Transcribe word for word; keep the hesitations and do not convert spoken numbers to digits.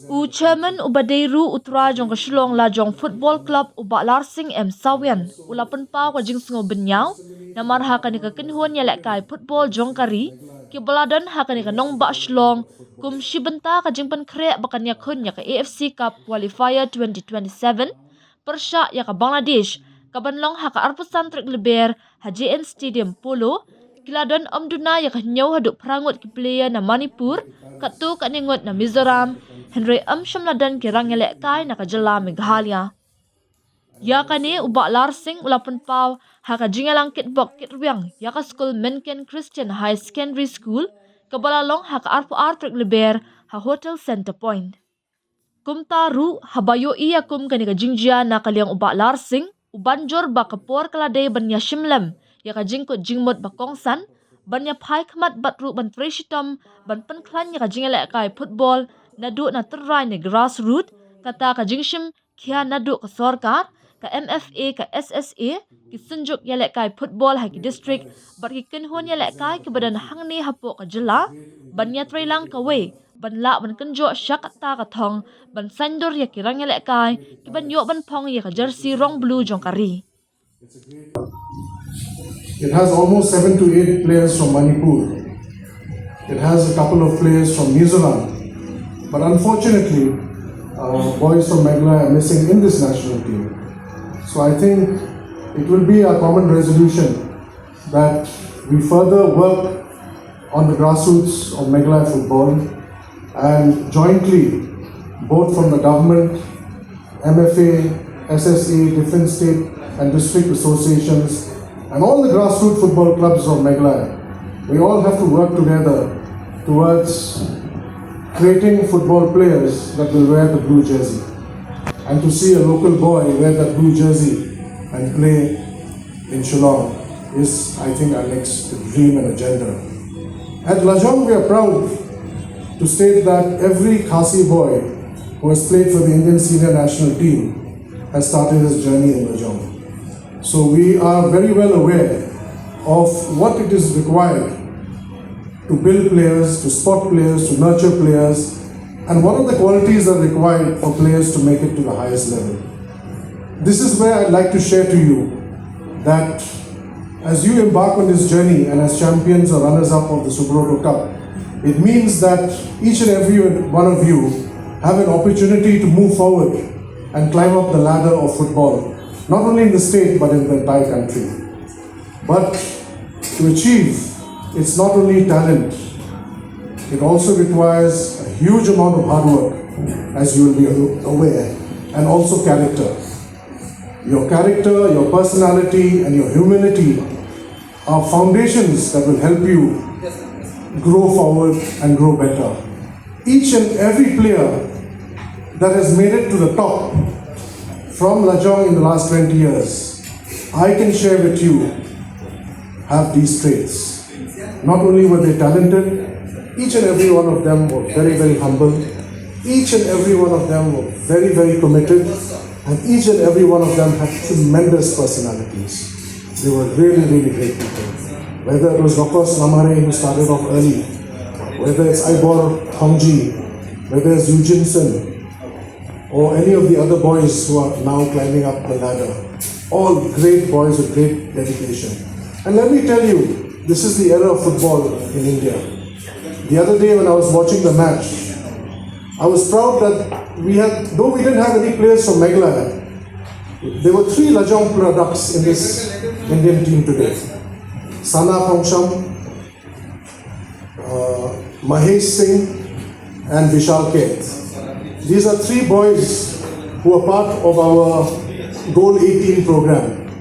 U chairman uba dei ruh u trai jong ka Shillong Lajong Football Club, u Bah Larsing M Sawian, u la pynpaw ka jingsngewbynniaw namar ha kane ka kynhun ïalehkai football jong ka ri, kiba la don ha kane ka nongbah Shillong, kum shi bynta ka jingpynkhreh ba kan ïakhun ïa ka A F C Cup Qualifier twenty twenty-seven, pyrshah ïa ka Bangladesh, kaban long ha ka arphew san tarik Lber ha J N Stadium Polo. Ki la don ym duna ïa ka hynñiew haduh phra ngut ki player na Manipur, katto katne ngut na Mizoram, hynrei ym shym la don ki rangïalehkai na ka jylla Meghalaya. Ïa kane u Bah Larsing u la pynpaw ha ka jingïalang kitbok kitrwiang ïa ka skul Mynken Christian High Secondary School, kaba la long ha ka arphew ar tarik Lber ha Hotel Centre Point. Kumta ruh, haba ïohi ïa kum kane ka jingjia na ka liang u Bah Larsing, u ban jur ba ka por ka la dei ban ïashim lem ïa ka jingkut jingmut ba kongsan, ban ïaphai khmat bad ruh ban trei shitom ban pynkhlaiñ ïa ka jingïalehkai football naduh na tynrai ne grassroot, kata ka jingshim khia naduh ka sorkar, ka M F A, ka S S A, ki synjuk ïalehkai football ha ki district bad ki kynhun ïalehkai kiba don hangne hapoh ka jylla, ban ïatreilang kawei ban lah ban kynjoh sha kata ka thong ban saiñdur ïa ki rangïalehkai kiban ïoh ban phong ïa ka jersey rong blue jong ka ri. It has almost seven to eight players from Manipur. It has a couple of players from Mizoram. But unfortunately, uh, boys from Meghalaya are missing in this national team. So I think it will be our common resolution that we further work on the grassroots of Meghalaya football and jointly, both from the government, M F A, S S A, different state and district associations, and all the grassroots football clubs of Meghalaya, we all have to work together towards creating football players that will wear the blue jersey. And to see a local boy wear that blue jersey and play in Shillong is, I think, our next dream and agenda. At Lajong, we are proud to state that every Khasi boy who has played for the Indian senior national team has started his journey in Lajong. So we are very well aware of what it is required to build players, to spot players, to nurture players, and what are the qualities that are required for players to make it to the highest level. This is where I'd like to share to you that as you embark on this journey and as champions or runners-up of the Super Auto Cup, it means that each and every one of you have an opportunity to move forward and climb up the ladder of football, not only in the state but in the entire country. But to achieve, it's not only talent, it also requires a huge amount of hard work, as you will be aware, and also character. Your character, your personality, and your humility are foundations that will help you grow forward and grow better. Each and every player that has made it to the top from Lajong in the last twenty years, I can share with you, have these traits. Not only were they talented, each and every one of them were very, very humble. Each and every one of them were very, very committed. And each and every one of them had tremendous personalities. They were really, really great people. Whether it was Rokos Lamare, who started off early, whether it's Aibor Thongji, whether it's Eugene Sen, or any of the other boys who are now climbing up the ladder, all great boys with great dedication. And let me tell you, this is the era of football in India. The other day when I was watching the match, I was proud that we had, though we didn't have any players from Meghalaya, there were three Lajong products in this Indian team today. Sana Phongsham, uh, Mahesh Singh, and Vishal Keth. These are three boys who are part of our Goal eighteen program.